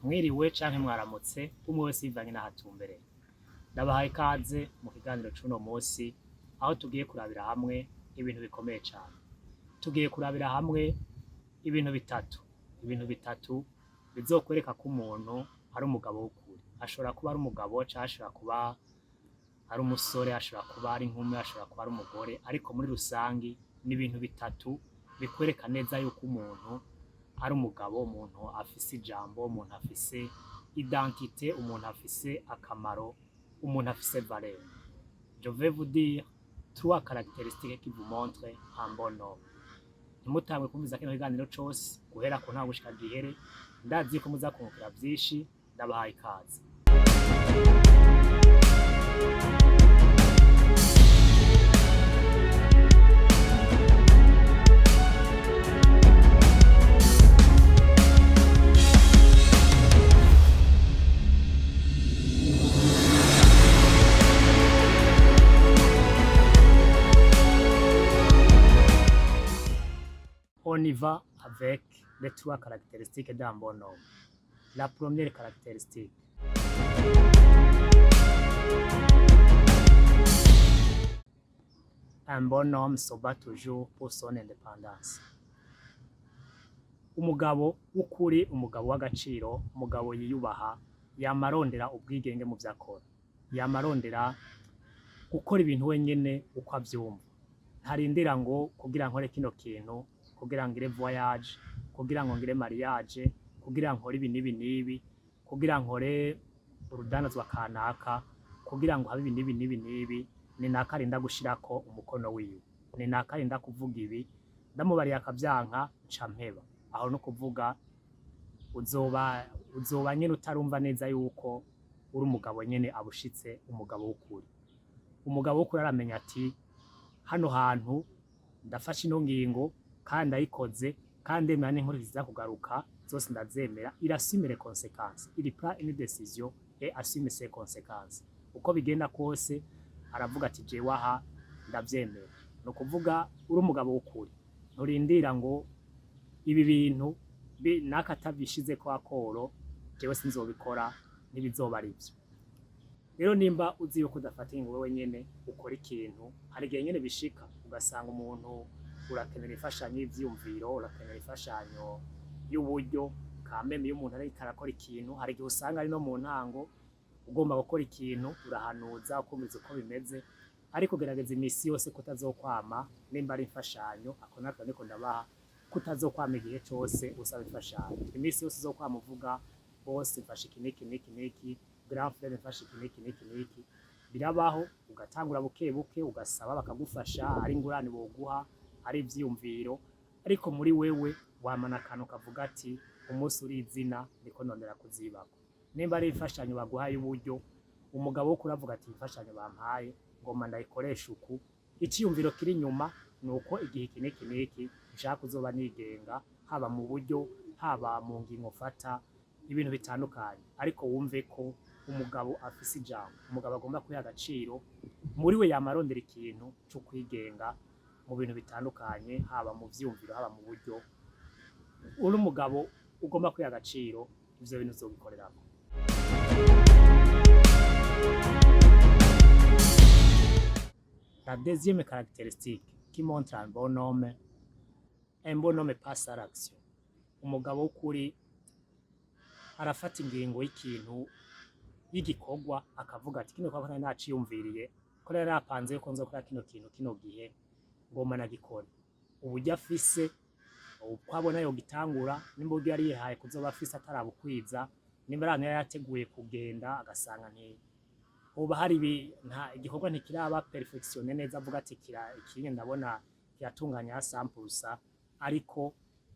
Mwiriwe canke mwaramutse, umwe wese bivanye n'aho atumbereye. Ndabahaye ikaze mu kiganiro c'uno musi, aho tugiye kurabira hamwe ibintu bikomeye cane. Tugiye kurabira hamwe ibintu bitatu, ibintu bitatu bizokwereka ko umuntu ari umugabo w'ukuri. Ashobora kuba ari umugabo canke ashobora kuba ari umusore, ashobora kuba ari inkumi, ashobora kuba ari umugore, ariko muri rusangi ni ibintu bitatu bikwereka neza yuko umuntu ari umugabo, umuntu afise ijambo, umuntu afise identité, umuntu afise akamaro, umuntu afise valeur. Je vais vous dire trois caractéristiques qui vous montrent un bon homme. Ntimutangwe kumviza kino kiganiro cose guhera ku ntango gushika gihere, ndazi ko muza kungukira vyinshi, ndabahaye ikaze. On y va avec les trois caractéristiques d'un bon homme. La première caractéristique: un bon homme se bat toujours pour son indépendance. Umugabo w'ukuri, umugabo w'agaciro, umugabo yiyubaha, yama arondera ubwigenge mu vyo akora. Yama arondera gukora ibintu wenyene uko avyumva. Ntarindira ngo kugira nkore kino kintu, kugira ngire voyage, kugira ngo ngire mariage, kugira nkore ibi n'ibi n'ibi, kugira nkore urudandazwa kanaka, kugira ngo habe ibi n'ibi n'ibi n'ibi, ni naka arinda gushirako umukono wiwe, ni naka arinda kuvuga ibi, ndamubariye akavyanka nca mpeba. Aho no kuvuga uzoba nyene utarumva neza yuko uri umugabo nyene abushitse, umugabo w'ukuri. Umugabo w'ukuri aramenya ati: "Hano hantu ndafashe ino ngingo kandi ndayikoze, kandi ndemera n'inkurikizi ziza kugaruka zose ndazemera." Il assume les conséquences, il prend une décision et assume ses conséquences. Uko bigenda kose aravuga ati: "Jewe aha ndavyemera." Ni ukuvuga uri umugabo w'ukuri nturindira ngo ibi bintu naka atabishizeko akoro jewe sinzobikora, ntibizoba ari vyo. Rero nimba uzi yuko udafata ingingo wewe nyene ukora ikintu, hari igihe nyene bishika ugasanga umuntu urakenera imfashanyo y'ivyiyumviro, urakenera imfashanyo y'uburyo kameme. Iyo umuntu ariko arakora ikintu, hari igihe usanga ari no mu ntango ugomba gukora ikintu, urahanuza, ukumviza uko bimeze, ariko gerageza imisi yose kutazokwama, nimba ari imfashanyo, ako nako niko ndabaha, kutazokwama igihe cose usaba imfashanyo. Imisi yose uzokwama uvuga: "Bose mfashe iki niki niki niki, grand frère mfashe iki niki niki niki." Birabaho ugatangura buke buke ugasaba bakagufasha, ari ingurane boguha, ari ivyiyumviro, ariko muri wewe wamana akantu kavuga ati: "Umunsi uri izina niko ndondera kuzibako." Nimba ari imfashanyo baguhaye uburyo, umugabo wo kuravuga ati: "Imfashanyo bampaye ngoma ndayikoresha uku, iciyumviro kiri inyuma ni uko igihe iki n'iki n'iki nshaka kuzoba nigenga, haba mu buryo, haba mu ngingo mfata, ibintu bitandukanye." Ariko wumve ko umugabo afise ijambo, umugabo agomba kwiha agaciro, muri we yama arondera ikintu co kwigenga mu bintu bitandukanye, haba mu vyiyumviro, haba mu buryo. Uri umugabo ugomba kwiha agaciro, ivyo bintu uzobikorerako. La deuxième caractéristique qui montre un bon homme: un bon homme passe à l'action. Umugabo w'ukuri arafata ingingo y'ikintu, y'igikorwa, akavuga ati: "Kino gikorwa nari naciyumviriye, ko nari napanze yuko nzokora kino kintu kino gihe, ngomba nagikore." Uburyo afise, uko abona yogitangura, nimba uburyo yari yihaye kuzoba afise atarabukwiza, nimba ari ahantu yari yateguye kugenda agasanga nti hoba hari nta igikorwa ntikiraba perfectionné neza, avuga ati: "Kira ikinye ndabona kiratunganya 100%." Ariko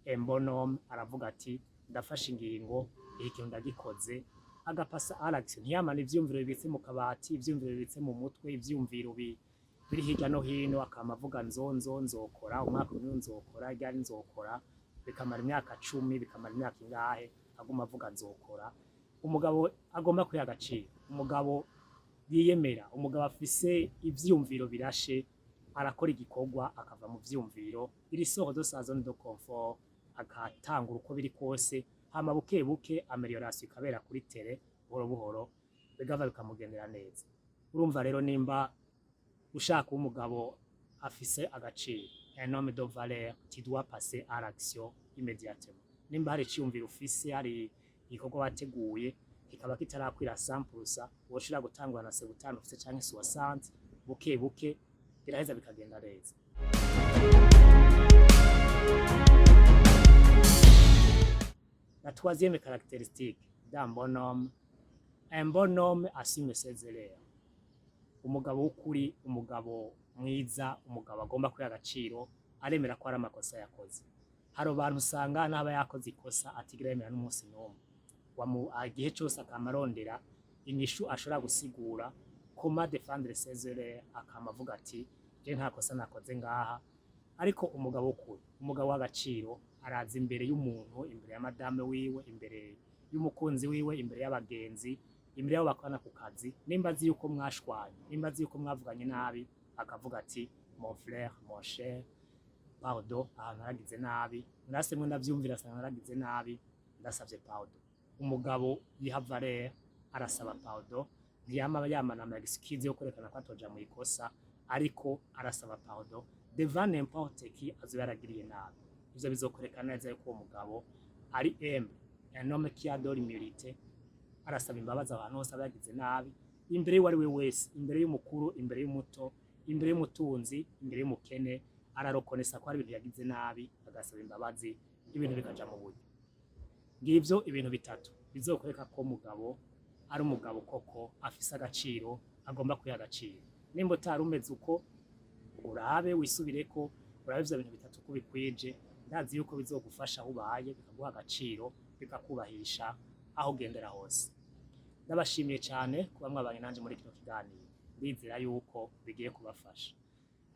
un bon homme aravuga ati: "Ndafashe ingingo, iki kintu ndagikoze," agapasa à l'action. Ntiyamana ivyiyumviro bibitse mu kabati, ivyiyumviro bibitse mu mutwe, ivyiyumviro biri hirya no hino, akama avuga nzo nzo nzokora umwaka umwe, nzokora ryari, nzokora, bikamara imyaka 10, bikamara imyaka ingahe aguma avuga nzokora. Umugabo agomba kwiha agaciro, umugabo yiyemera, umugabo afise ivyiyumviro birashe, arakora igikorwa akava mu vyiyumviro, il sort de sa zone de confort, akatangura uko biri kose. Hama buke buke amélioration ikabera kuri terrain, buhoro buhoro bigava bikamugendera neza. Urumva rero, nimba ushaka umugabo afise agaciro, un homme de valeur, tu dois passer à l'action immédiatement. Nimba hari iciyumviro ufise, hari igikorwa wateguye kikaba kitarakwira 100%, woshobora gutangura na 70 ufise canke 60, buke buke biraheza bikagenda neza. La troisième caractéristique d'un bon homme: un bon homme assume ses erreurs. Umugabo w'ukuri, umugabo mwiza, umugabo agomba kwiha agaciro, aremera ko ari amakosa yakoze. Hari abantu usanga n'aba yakoze ikosa atigira yemera n'umunsi n'umwe. Igihe cose akama arondera inyishu ashobora gusigura comment défendre ses erreurs, akama avuga ati: "Je nta kosa nakoze ngaha." Ariko umugabo w'ukuri, umugabo w'agaciro, araza imbere y'umuntu, imbere ya madame wiwe, imbere y'umukunzi wiwe, imbere y'abagenzi, imbere y'abo bakorana ku kazi, nimba azi yuko mwashwanye, nimba azi yuko mwavuganye nabi, akavuga ati: "Mon frère, mon cher, pardon, ahantu naragize nabi, nasemwe ndavyumvira, asanga naragize nabi, ndasavye pardon." Umugabo yiha valeur arasaba pardon, ntiyama yamana ama excuse yo kwerekana ko atoja mu ikosa, ariko arasaba pardon devant n'importe qui azoba yaragiriye nabi. Ivyo bizokwerekana neza yuko uwo mugabo ari humble. Un homme qui a de l'humilité arasaba imbabazi abantu bose aba yagize nabi, imbere y'uwo ari we wese, imbere y'umukuru, imbere y'umuto, imbere y'umutunzi, imbere y'umukene, arareconnaissa ko hari ibintu yagize nabi, agasaba imbabazi, ibintu bikaja mu buryo. Ngivyo ibintu bitatu bizokwereka ko umugabo ari umugabo koko, afise agaciro, agomba kwiha agaciro. Nimba utari umeze uko, urabe wisubireko, urabe ivyo bintu bitatu ko bikwije. Ndazi yuko bizogufasha aho ubaye, bikaguha agaciro, bikakubahisha aho ugendera hose. Ndabashimiye cyane kuba mwabanye nanje muri kino kiganiro. Ndizera yuko bigiye kubafasha.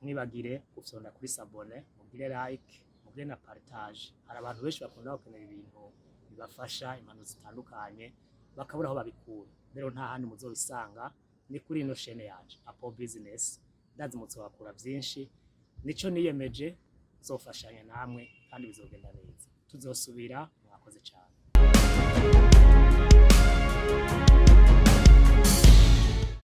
Mwibagire gufyonda kuri s'abonner, mugire like, mugire na partage. Hari abantu benshi bakunda gukenera ibintu bibafasha, impanuro zitandukanye, bakabura aho babikura. Rero nta handi muzobisanga, ni kuri ino chaîne yanje Apple Business. Ndazi muzobakura vyinshi. Nico niyemeje, nzofashanya namwe kandi bizogenda neza. Tuzosubira, mwakoze cyane.